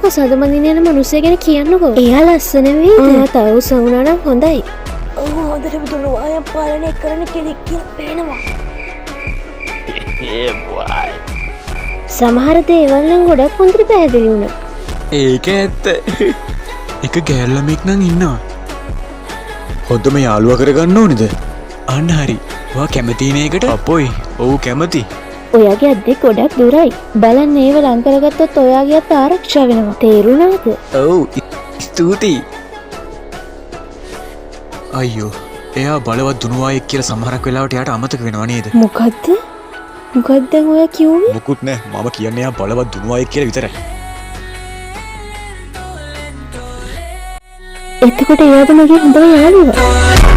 කසාද බඳින්න යන මිනිස්සයා ගැන කියන්නකෝ. එයා ලස්සන වේද? තව උස වුණා නම් හොඳයි. ඔව්, හොඳටම දුනුවායන් පාලනය කරන කෙනෙක් කියලා පේනවා. සමහර දේවල් නම් ගොඩක් හොඳට පැහැදිලි වුණා. ඒක ඇත්ත. එක ගෑල් ළමෙක් නම් ඉන්නවා. හොඳම යාළුවා කරගන්න ඕනේද? අන්න හරි. ඔයා කැමති නේ ඒකට? අපොයි, ඔව් කැමති. ඔයාගේ අත් දෙක ගොඩක් දුරයි. බලන්න ඒව ලං කරගත්තොත් ඔයාගේ අත ආරක්ෂා වෙනවා. තේරුණාද? ඔව්, ස්තුතියි. අයියෝ, එයා බලවත් දුනුවායෙක් කියලා සමහරක් වෙලාවට එයාට අමතක වෙනවා නේද? මොකද්ද? මොකක්ද දැන් ඔයා කිව්වේ? මොකුත් නෑ. මම කියන්නේ එයා බලවත් දුනුවායෙක් කියලා විතරයි. එතකොට එයාද මගේ හොඳම යාළුවා?